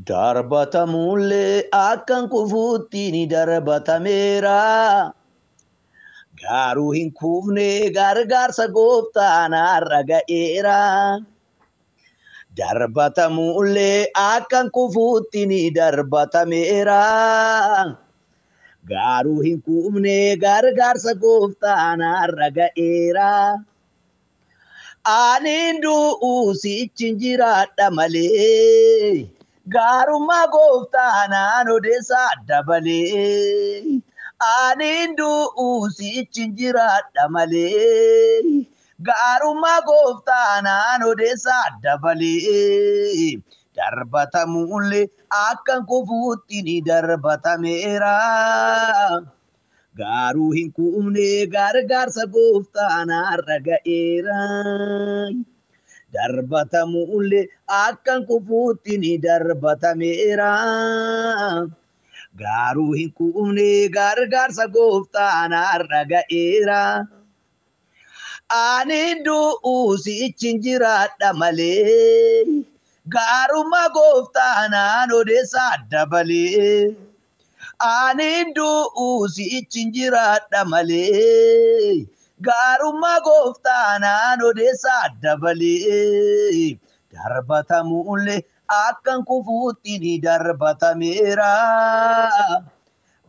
Darbatamullee akkan kufuutti ni darbatameera. Garuu hin kufne, gargaarsa gooftaan har'a ga'eera. Darbatamullee akkan kufuutti ni darbatameera. Garuu hin kufne, gargaarsa gooftaan har'a ga'eera. Ani du'u si'ichin jiraadha malee. Gaarummaa gooftaan aan odeessaa dabalee. Ani du'u si'ichin jiraadha malee. Gaarummaa gooftaan aan odeessaa dabalee. Darbatamullee akkan kufuutti ni darbatameera. Garuu hin kufne, gargaarsa gooftaan har'a ga'eera. Darbatamullee akkan kufuutti ni darbatameera. Garuu hin kufne, gargaarsa gooftaan har'a ga'eera. Ani du'u si'ichin jiraadha malee. Gaarummaa gooftaan aan odeessaa dabalee. Ani du'u si'ichin jiraadha malee. Gaarummaa gooftaan aan odeessaa dabalee. Darbatamullee akkan kufuutti ni darbatameera.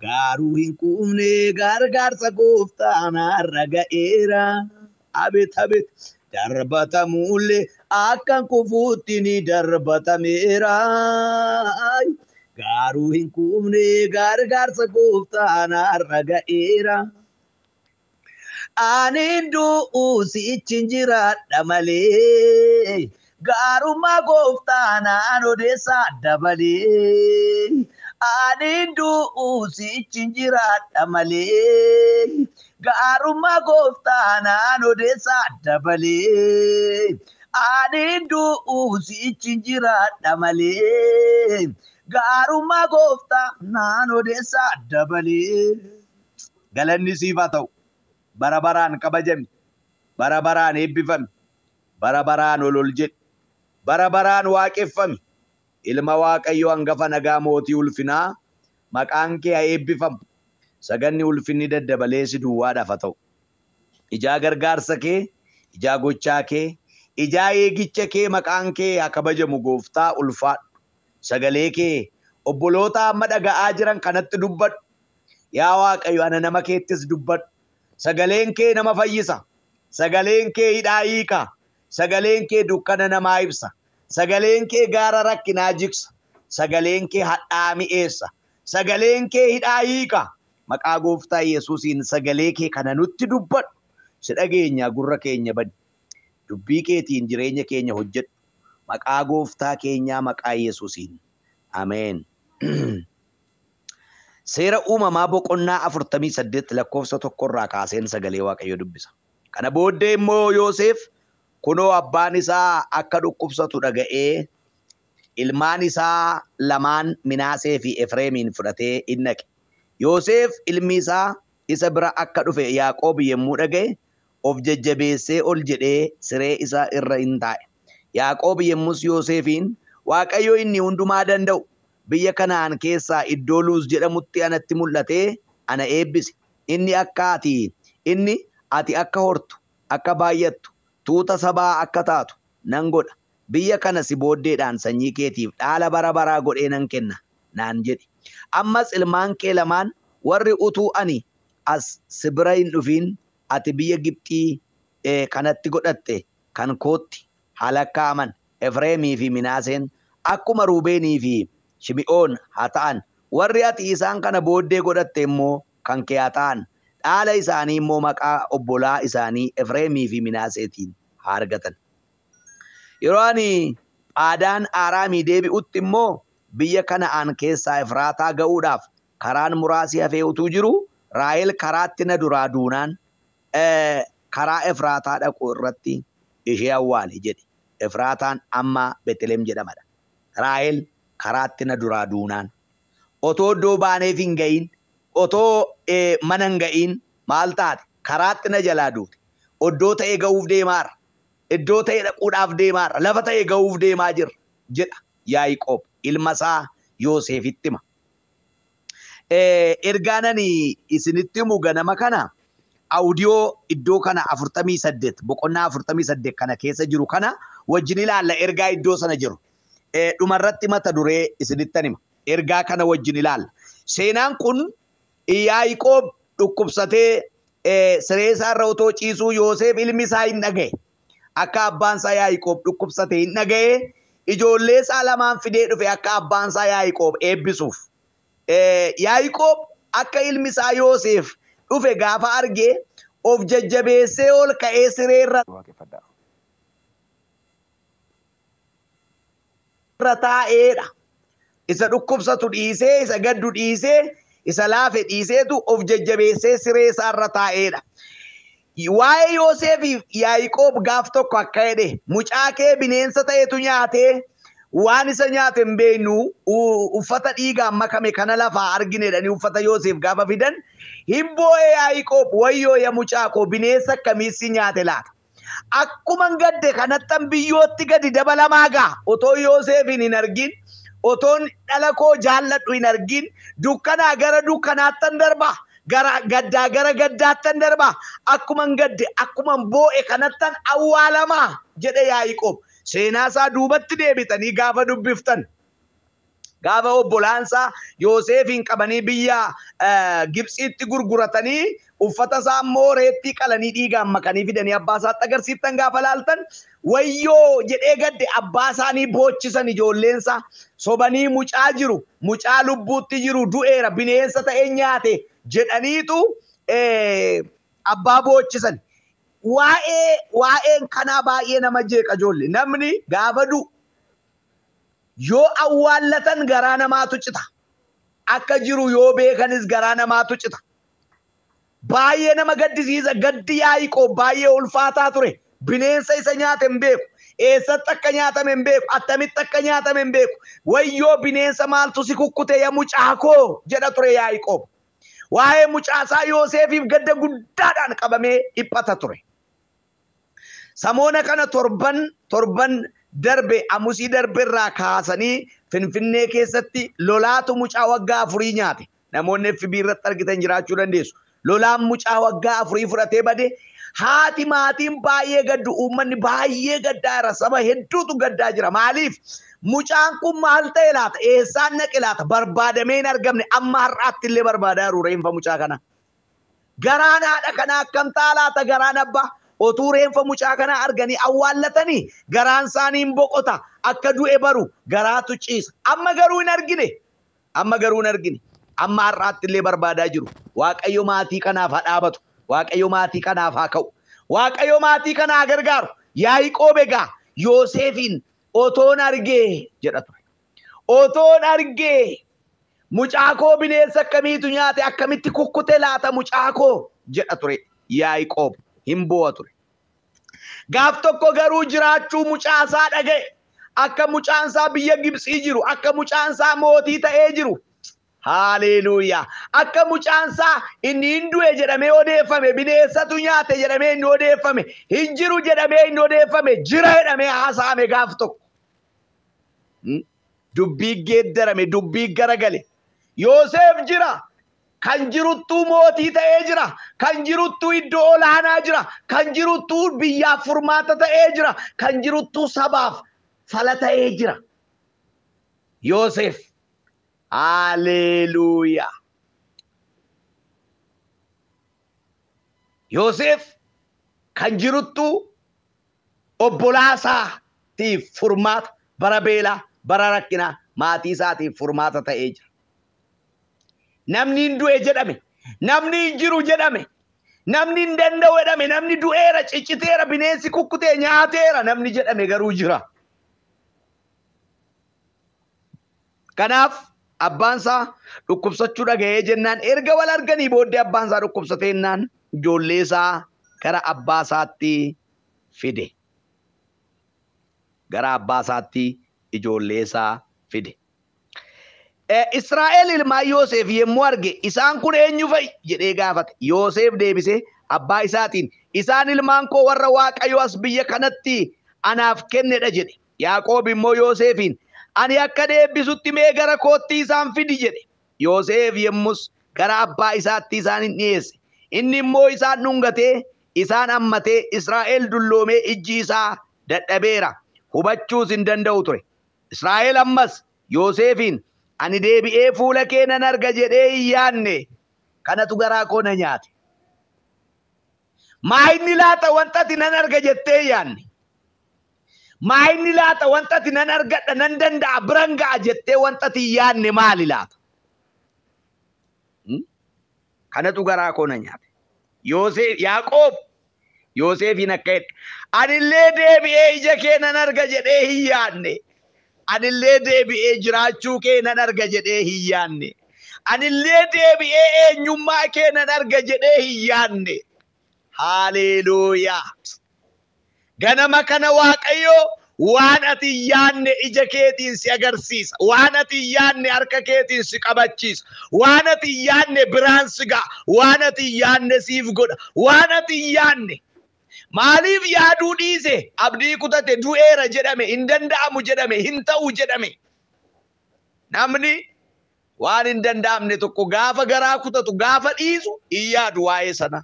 Garuu hin kufne, gargaarsa gooftaan har'a ga'eera. Abeet abeet. Darbatamullee akkan kufuutti ni darbatameera. Garuu hin kufne, gargaarsa gooftaan har'a ga'eera. Ani du'u si'ichin jiraadha malee. Gaarummaa gooftaan aan odeessaa dabalee. Ani du'u si'ichin jiraadha malee. Gaarummaa gooftaan aan odeessaa dabalee. Ani du'u si'ichin jiraadha malee. Gaarummaa gooftaan aan odeessaa dabalee. Galanni siif haa ta'u. Bara baraan kabajami. Bara baraan eebbifami. Bara baraan ol ol jedhi. Bara baraan waaqeffami. Ilma Waaqayyoo hangafa nagaa, mootii ulfinaa, maqaan kee haa eebbifamu. Saganni ulfinni daddabalee si duwwaadhaaf haa ta'u. Ijaa gargaarsa kee, ijaa gochaa kee, ijaa eegicha kee maqaan kee haa kabajamu, gooftaa ulfaadhu. Sagalee kee obboloota amma dhaga'aa jiran kanatti dubbadhu. Yaa Waaqayyo, ana nama keettis dubbadhu. Sagaleen kee nama fayyisa. Sagaleen kee hidhaa hiika. Sagaleen kee dukkana namaa ibsa. Sagaleen kee gaara rakkinaa jigsa. Sagaleen kee hadhaa mi'eessa. Sagaleen kee hidhaa hiika. Maqaa gooftaa Yesuusiin sagalee kee kana nutti dubbadhu. Si dhageenya, gurra keenya bani. Dubbii keetiin jireenya keenya hojjedhu. Maqaa gooftaa keenyaa, maqaa Yesuusiin. Ameen. Seera Uumamaa boqonnaa 48 lakkoofsa 1rraa kaaseen sagalee Waaqayyoo dubbisa. Kana booddee immoo Yoosef kunoo abbaan isaa akka dhukkubsatu dhaga'ee, ilmaan isaa lamaan Minaasee fi Efreemiin fudhatee in dhaqe. Yoosef ilmi isaa isa bira akka dhufe Yaaqoob yommuu dhaga'e, of jajjabeessee ol jedhee siree isaa irra in taa'e. Yaaqoob yommus Yoosefiin, "Waaqayyo inni hundumaa danda'u biyya Kana'aan keessaa iddoo Luuz jedhamutti anatti mul'atee ana eebbise. Inni akka ati inni, Ati akka hortu, akka baay'attu, tuuta sabaa akka taatu nan godha, biyya kana si booddeedhaan sanyii keetiif dhaala bara baraa godhee nan kenna naan jedhe. Ammas ilmaan kee lamaan warri utuu ani as si bira hin dhufin ati biyya Gibxii kanatti godhatte kan kootti haa lakkaa'aman, Efreemii fi Minaaseen akkuma Ruubeenii fi Shimi'oon haa ta'an, warri ati isaan kana booddee godhatte immoo kan kee haa ta'an, dhaala isaanii immoo maqaa obbolaa isaanii Efreemii fi Minaaseetiin haa argatan. Yeroo ani Phaadaan Aaraamii deebi'utti immoo biyya Kana'aan keessaa Efraataa ga'uudhaaf karaan muraasi hafee utuu jiruu, Raahel karaatti na duraa duunaan, karaa Efraataa dhaqu irratti ishee awwaale" jedhe. Efraataan amma Betlem jedhama dha. Raahel karaatti na duraa duunaan. Otoo iddoo baaneef hin ga'iin, otoo mana hin ga'iin maal taate? Karaatti na jalaa duute. Iddoo ta'e ga'uuf deemaara. Iddoo ta'e dhaquudhaaf deemaara. Lafa ta'e ga'uuf deemaa jirra jedha Yaa'iqoob. Ilma isaa Yoosefitti hima. Ergaan ani isinitti himu ganama kana awudiyoo iddoo kana 48 boqonnaa 48 kana keessa jiru kana wajjin ilaalla ergaa iddoo sana jiru. Dhumarratti mata duree isinittan hima. Ergaa kana wajjin ilaalla. Seenaan kun Yaaqoob dhukkubsatee siree isaarra otoo ciisuu Yoosef ilmi isaa hin dhaga'e. Akka abbaan isaa Yaaqoob dhukkubsate hin dhaga'e. Ijoollee isaa lamaan fidee dhufe akka abbaan isaa Yaaqoob eebbisuuf. Yaaqoob akka ilmi isaa Yoosef dhufe gaafa arge of jajjabeessee ol ka'ee sireerra taa'eedha. Isa dhukkubsatu dhiisee, isa gaddu dhiisee, isa laafe dhiiseetu of jajjabeessee siree isaarra taa'eedha. Waa'ee Yoosefiif Yaaqoob gaaf tokko akka jedhe mucaa kee bineensa ta'etu nyaatee waan isa nyaate hin beeknu uffata dhiigaan makame kana lafaa argine jedhanii uffata Yoosef gaafa fidan hin boo'ee Yaaqoob wayyoo ya mucaa koo bineensa akkamii si nyaate laata? Akkuma gadde kanattan biyyootti gadi dabalamaa gaa otoo Yoosefiin hin argin otoon dhala koo jaalladhu hin argin dukkanaa gara dukkanaattan darba. Gara gaddaa gara gaddaattan darba. Akkuman gadde akkuman boo'e kanattan awwaalamaa jedhe Yaaqoob. Seenaa isaa duubatti deebitanii gaafa dubbiftan. Gaafa obbolaansaa Yoosefiin qabanii biyya Gibxiitti gurguratanii uffata isaa immoo reettii qalanii dhiigaan makanii fidanii abbaa isaatti agarsiiftan gaafa laaltan wayyoo jedhee gadde abbaa isaanii boochisan ijoolleensaa sobanii mucaa jiru mucaa lubbuutti jiru du'eera bineensa ta'ee nyaate jedhaniitu abbaa boochisan. Waa'een kanaa baay'ee nama jeeqa ijoollee. Namni gaafa du'u yoo awwaallatan garaa namaatu cita. Akka jiru yoo beekanis garaa namaatu cita. Baay'ee nama gaddisiisa. Gaddi Yaaqoob baay'ee ulfaataa ture. Bineensa isa nyaate hin beeku. Eessatti akka nyaatame hin beeku. Attamitti akka nyaatame hin beeku. Wayyoo bineensa maaltu si kukkute ya mucaa koo jedha ture Yaaqoob. Waa'ee mucaasaa Yoosefiif gadda guddaadhaan qabamee dhiphata ture. Samoona kana torban darbe amusii darbe irraa kaasanii Finfinnee keessatti lolaatu mucaa waggaa 4 nyaate. Namoonni FB irratti argitan jiraachuu dandeessu. Lolaan mucaa waggaa 4 fudhatee bade. Haati maatiin baay'ee gaddu, uummanni baay'ee gaddaa jira, saba hedduutu gaddaa jira. Maaliif? Mucaan kun maal ta'e laata? Eessaan naqe laata? Barbaadamee hin argamne. Amma har'aatti illee barbaadaa jiru reenfa mucaa kana. Garaan haadha kanaa akkam ta'a laata? Garaan abbaa otuu reenfa mucaa kanaa arganii awwaallatanii garaan isaanii hin boqota. Akka du'e baru garaatu ciisa. Amma garuu hin argine. Amma garuu hin argine. Amma har'aatti illee barbaadaa jiru. Waaqayyo maatii kanaaf haa dhaabatu. Waaqayyo maatii kanaaf haa ka'u. Waaqayyo maatii kana haa gargaaru. Yaaqoob egaa Yoosefiin otoon argee jedha ture. Otoon argee mucaa koo bineensa akkamiitu nyaate akkamitti kukkute laata mucaa koo jedha ture Yaaqoob hin boo'a ture. Gaaf tokko garuu jiraachuu mucaa isaa dhaga'e. Akka mucaan isaa biyya Gibxii jiru, akka mucaan isaa mootii ta'ee jiru. Haleluuyaa. Akka mucaan isaa inni hin du'e jedhamee odeeffame, bineensatu nyaate jedhamee inni odeeffame, hin jiru jedhamee inni odeeffame, jira jedhamee haasa'ame gaaf tokko. Dubbii geeddarame, dubbii garagale. Yoosef jira. Kan jiruttuu mootii ta'ee jira. Kan jiruttuu iddoo olaanaa jira. Kan jiruttuu biyyaaf furmaata ta'ee jira. Kan jiruttuu sabaaf fala ta'ee jira. Yoosef. Haleluuyaa. Yoosef kan jiruttuu obbolaasaatiif furmaata bara beelaa, bara rakkinaa maatii isaatiif furmaata ta'ee jira. Namni hin du'e jedhame, namni hin jiru jedhame, namni hin danda'u jedhame, namni du'eera, cicciteera, bineensi kukkutee nyaateera namni jedhame garuu jira. Kanaaf abbaan isaa dhukkubsachuu dhaga'ee jennaan erga wal arganii booddee abbaan isaa dhukkubsatee jennaan ijoollee isaa gara abbaa isaatti fide. Gara abbaa isaatti ijoollee isaa fide. Israa'el ilmaan Yoosef yommuu arge isaan kun eenyu fa'i jedhee gaafate. Yoosef deebisee abbaa isaatiin isaan ilmaan koo warra Waaqayyo as biyya kanatti anaaf kennedha jedhe. Yaaqoob immoo Yoosefiin Ani akka eebbisutti mee gara kootti isaan fidi jedhe. Yoosef yemmus gara abbaa isaatti isaan hin dhiyeesse. Inni immoo isaan dhungatee isaan hammatee Israa'el dulloomee ijji isaa dadhabeera. Hubachuus hin danda'u ture. Israa'el ammas Yoosefiin ani deebi'ee fuula kee nan arga jedhee hin yaadne. Kanatu garaa koo na nyaate. Maa inni laata wanta ati nan arga jettee hin yaadne? Maa inni laata wanta ati nan argadha nan danda'a biran ga'a jettee wanta ati hin yaadne maali laata? Kanatu garaa koo na nyaate. Yoosef Yaaqoob Yoosefiin akka jedhe anillee deebi'ee ija kee nan arga jedhee hin yaadne. Anillee deebi'ee jiraachuu kee nan arga jedhee hin yaadne. Anillee deebi'ee eenyummaa kee nan arga jedhee hin yaadne. Haaleluuyaa. Ganama kana Waaqayyo waan ati hin yaadne ija keetiin si agarsiisa. Waan ati hin yaadne harka keetiin si qabachiisa. Waan ati hin yaadne biraan si ga'a. Waan ati hin yaadne siif godha. Waan ati hin yaadne. Maaliif yaaduu dhiise? Abdii kutate du'eera jedhame, hin danda'amu jedhame, hin ta'u jedhame. Namni waan hin danda'amne tokko gaafa garaa kutatu, gaafa dhiisu hin yaadu waa'ee sana.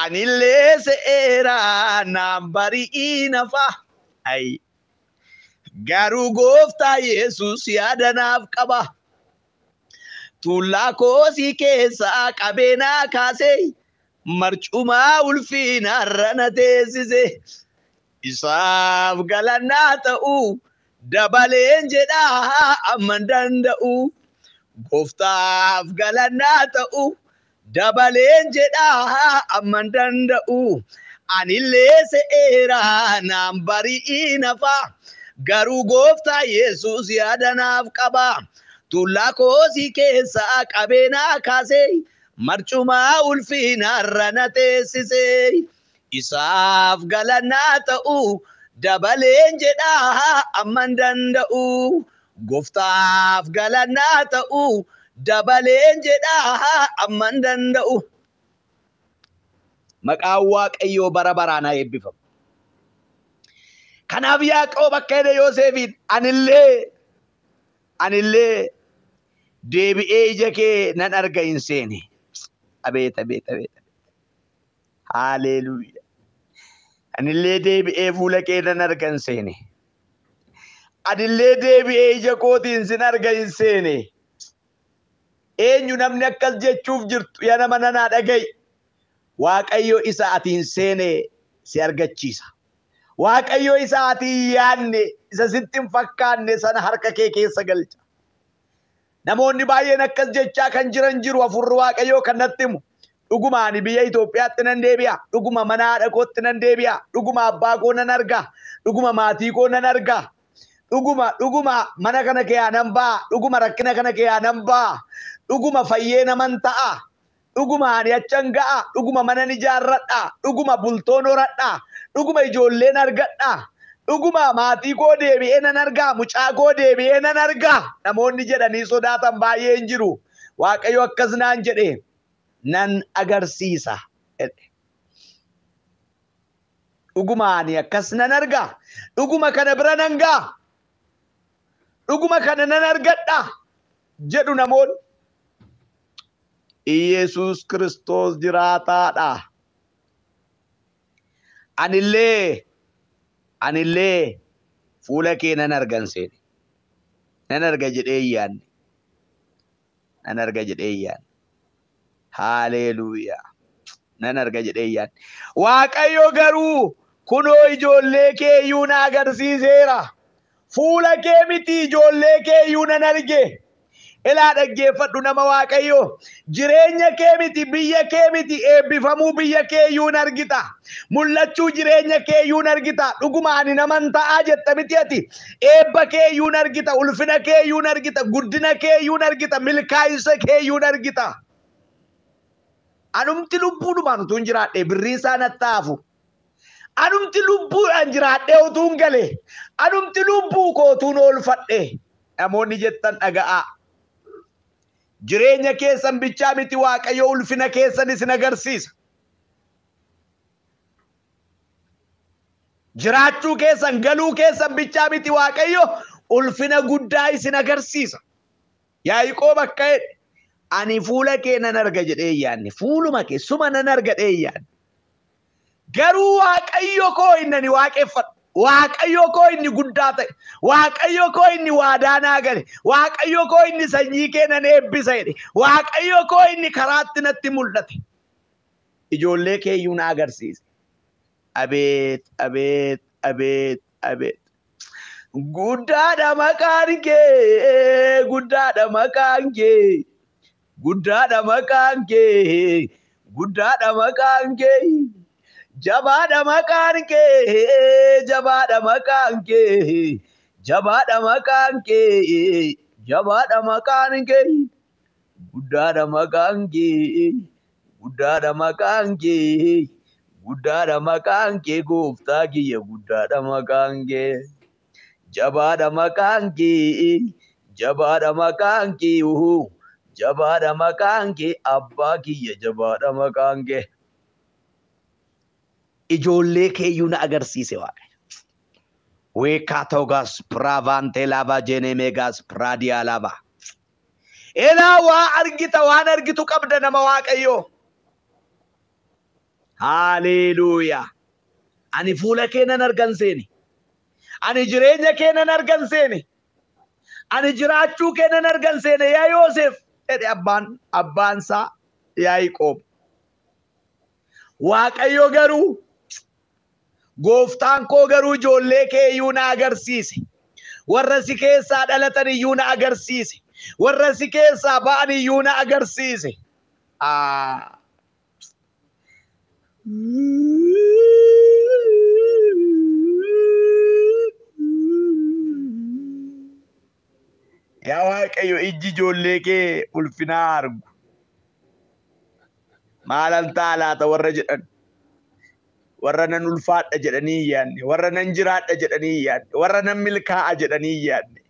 Anillee se'eera naan bari'ii nafa. Ay. Garuu gooftaa Yesuus yaada naaf qaba. Tuullaa koosii keessaa qabeenaa kaasee marcumaa ulfiinaarra na teessise. Isaaf galannaa ta'u dabaleen jedhaa amma danda'u. Gooftaaf galannaa ta'u dabaleen jedhaa amma danda'u. Anillee se'eera naan bari'ii nafa. Garuu gooftaa Yesuus yaada naaf qaba. Tuullaa koosii keessaa qabeenaa kaasee marcumaa ulfiinaarra na teessise. Isaaf galannaa ta'u dabaleen jedhaa amma danda'u. Gooftaaf galannaa ta'u dabaleen jedhaa amma danda'u. Maqaan Waaqayyoo bara baraan haa eebbifamu. Kanaaf Yaaqoob akka jedhe Yoosefiin anillee deebi'ee ija kee nan arga hin seene. Abeet abeet abeet. Haaleluuyaa. Anillee deebi'ee fuula kee nan arga hin seene. Anillee deebi'ee ija kootiin sin arga hin seene. Eenyu namni akkas jechuuf jirtu yaa nama nanaa dhaga'i. Waaqayyo isa ati hin seene si argachiisa. Waaqayyo isa ati hin yaadne isa sitti hin fakkaanne sana harka kee keessa galcha. Namoonni baay'een akkas jechaa kan jiran jiru hafuurri Waaqayyoo kan natti himu. Dhuguma ani biyya Itoophiyaatti nan deebi'a. Dhuguma mana haadha kootti nan deebi'a. Dhuguma abbaa koo nan arga. Dhuguma maatii koo nan arga. Dhuguma dhuguma mana kana keessaa nan ba'a. Dhuguma rakkina kana keessaa nan ba'a. Dhuguma fayyee naman ta'a. Dhuguma ani achan ga'a. Dhuguma mana ijaarradha. Dhuguma bultoon horadha. Dhuguma ijoolleen argadha. Dhuguma maatii koo deebi'ee nan arga. Mucaa koo deebi'ee nan arga. Namoonni jedhanii sodaatan baay'een jiru. Waaqayyo akkas naan jedhe nan agarsiisa. Dhuguma ani akkas nan arga. Dhuguma kana bira nan ga'a. Dhuguma kana nan argadha jedhu namoonni. Iyesuus Kiristoos jiraataadha. Anillee fuula kee nan argan seene. Nan arga jedhee hin yaadne. Nan arga jedhee hin yaadne. Haaleluuyaa. Nan arga jedhee hin yaadne. Waaqayyo garuu kunoo ijoollee kee iyyuu na agarsiiseera. Fuula kee miti ijoollee kee iyyuu nan arge. Ilaa dhaggeeffadhu nama Waaqayyo. Jireenya kee miti biyya kee miti eebbifamuu biyya kee iyyuu hin argita. Mul'achuu jireenya kee iyyuu hin argita. Dhuguma ani naman ta'aa jetta miti ati. Eebba kee iyyuu hin argita. Ulfina kee iyyuu hin argita. Guddina kee iyyuu hin argita. Milkaa'insa kee iyyuu hin argita. Anumti lubbuudhumaan utuu hin jiraadhe birriin isaa natti hafu. Anumti lubbuudhaan jiraadhee utuu hin gale. Anumti lubbuu koo utuu hin oolfadhe. Namoonni jettan dhaga'aa. Jireenya keessan bichaa miti Waaqayyo ulfina keessan isin agarsiisa. Jiraachuu keessan galuu keessan bichaa miti Waaqayyo ulfina guddaa isin agarsiisa. Yaaqoob akka jedhe ani fuula kee nan arga jedhee yaadne fuuluma kee suma nan arga jedhee yaadne. Garuu Waaqayyo koo inni ani waaqeffadhu. Waaqayyo koo inni guddaa ta'e. Waaqayyo koo inni waadaa naa gale. Waaqayyo koo inni sanyii kee nan eebbisa jedhe. Waaqayyo koo inni karaatti natti mul'ate. Ijoollee kee iyyuu na agarsiise. Abeet abeet abeet abeet. Guddaadha maqaan kee guddaadha maqaan kee guddaadha maqaan kee guddaadha maqaan kee jabaadha maqaan kee jabaadha maqaan kee jabaadha maqaan kee jabaadha maqaan kee guddaadha maqaan kee guddaadha maqaan kee guddaadha maqaan kee gooftaa kiyya guddaadha maqaan kee jabaadha maqaan kee jabaadha maqaan kee jabaadha maqaan kee abbaa kiyya jabaadha maqaan kee. Ijoollee keeyyuu na agarsiise Waaqayyo. Weekaatoogaas piraavaantee laavaa jeeneemeegaas piraadiyaa laavaa. Elaa waa argita waan argitu qabda nama Waaqayyoo. Haaleluuyaa. Ani fuula kee nan argan seeni. Ani jireenya kee nan argan seeni. Ani jiraachuu kee nan argan seene yaa Yoosef jedhe abbaansaa Yaaqoob. Waaqayyo garuu gooftaan koo garuu ijoollee kee iyyuu na agarsiise. Warra si keessaa dhalatan iyyuu na agarsiise. Warra si keessaa ba'an iyyuu na agarsiise. Yaa Waaqayyo ijji ijoollee kee ulfinaa argu. Maalan ta'a laata warra jedhan. Warra nan ulfaadha jedhanii hin yaadne. Warra nan jiraadha jedhanii hin yaadne. Warra nan milkaa'a jedhanii hin yaadne.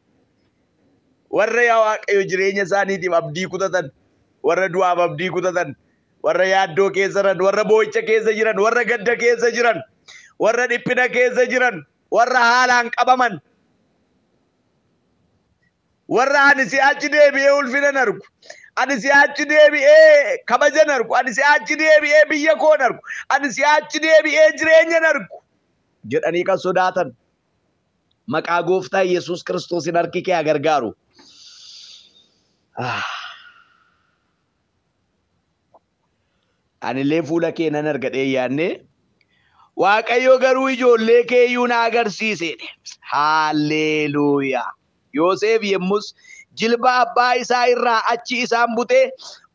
Warra yaa Waaqayyo jireenya isaaniitiif abdii kutatan. Warra du'aaf abdii kutatan. Warra yaaddoo keessa jiran. Warra boo'icha keessa jiran. Warra gadda keessa jiran. Warra dhiphina keessa jiran. Warra haalaan qabaman. Warra ani si'achi deebi'ee ulfina argu. Ani si'achi deebi'ee kabaja argu. Ani si'achi deebi'ee biyya koo argu. Ani si'achi deebi'ee jireenya argu. Jedhanii kan sodaatan. Maqaa gooftaa Yesuus Kiristoosiin harki kee haa gargaaru. Anillee fuula kee nan argadhee yaadne. Waaqayyo garuu ijoollee kee iyyuu na agarsiise. Haalleluuyaa. Yoosef yemmus jilba abbaa isaa irraa achi isaan butee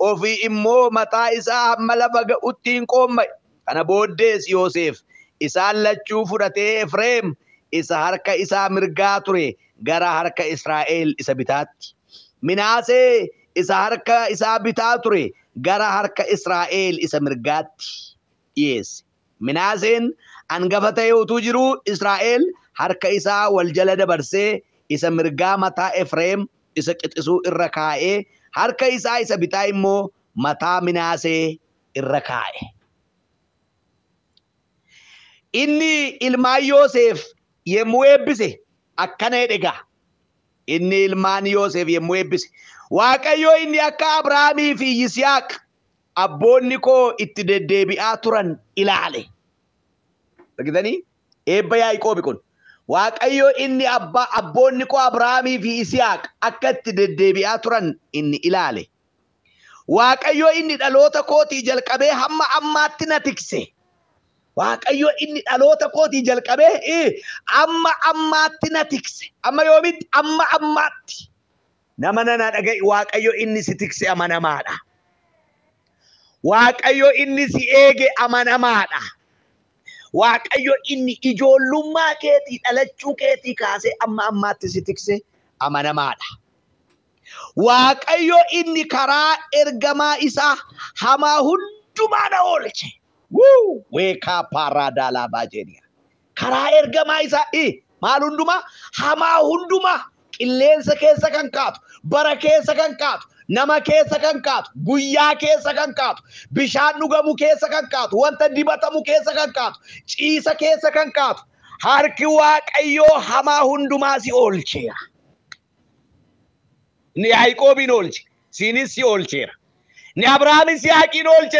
ofii immoo mataa isaa hamma lafa ga'utti hin qoomma'e. Kana booddees Yoosef isaan lachuu fudhatee Efreem isa harka isaa mirgaa ture gara harka Israa'el isa bitaatti. Minaasee isa harka isaa bitaa ture gara harka Israa'el isa mirgaatti dhiyeesse. Minaaseen hangafa ta'e utuu jiruu Israa'el harka isaa wal jala dabarsee isa mirgaa mataa Efreem isa qixisuu irra kaa'ee harka isaa isa bitaa immoo mataa Minaasee irra kaa'e. Inni ilmaan Yoosef yemmuu eebbise akkana jedhe gaa. Inni ilmaan Yoosef yemmuu eebbise Waaqayyo inni akka Abrahaamii fi Yisihaaq abboonni koo itti deddeebi'aa turan ilaale. Argitanii? Eebba Yaaqoobi kun. Waaqayyo inni abboonni koo Abrahaamii fi Yisihaaq akka itti deddeebi'aa turan inni ilaale. Waaqayyo inni dhaloota kootii jalqabee hamma ammaatti na tikse. Waaqayyo inni dhaloota kootii jalqabee amma ammaatti na tikse. Amma yoomitti? Amma ammaatti. Nama nana dhaga'i Waaqayyo inni si tikse amanamaadha. Waaqayyo inni si eege amanamaadha. Waaqayyo inni ijoollummaa keetii dhalachuu keetii kaasee amma ammaatti si tikse amanamaadha. Waaqayyo inni karaa ergamaa isaa hamaa hundumaa na oolche. Weekaa paaraadaalaa baajeeniya. Karaa ergamaa isaa maal hundumaa? Hamaa hundumaa qilleensa keessa kan kaatu, bara keessa kan kaatu, nama keessa kan kaatu, guyyaa keessa kan kaatu, bishaan dhugamu keessa kan kaatu, wanta dibatamu keessa kan kaatu, ciisa keessa kan kaatu, Harki Waaqayyoo hamaa hundumaa si oolcheera. Inni Yaaqoobiin oolche, siinis si oolcheera. Inni Abrahaamis Yisihaaqiin oolche.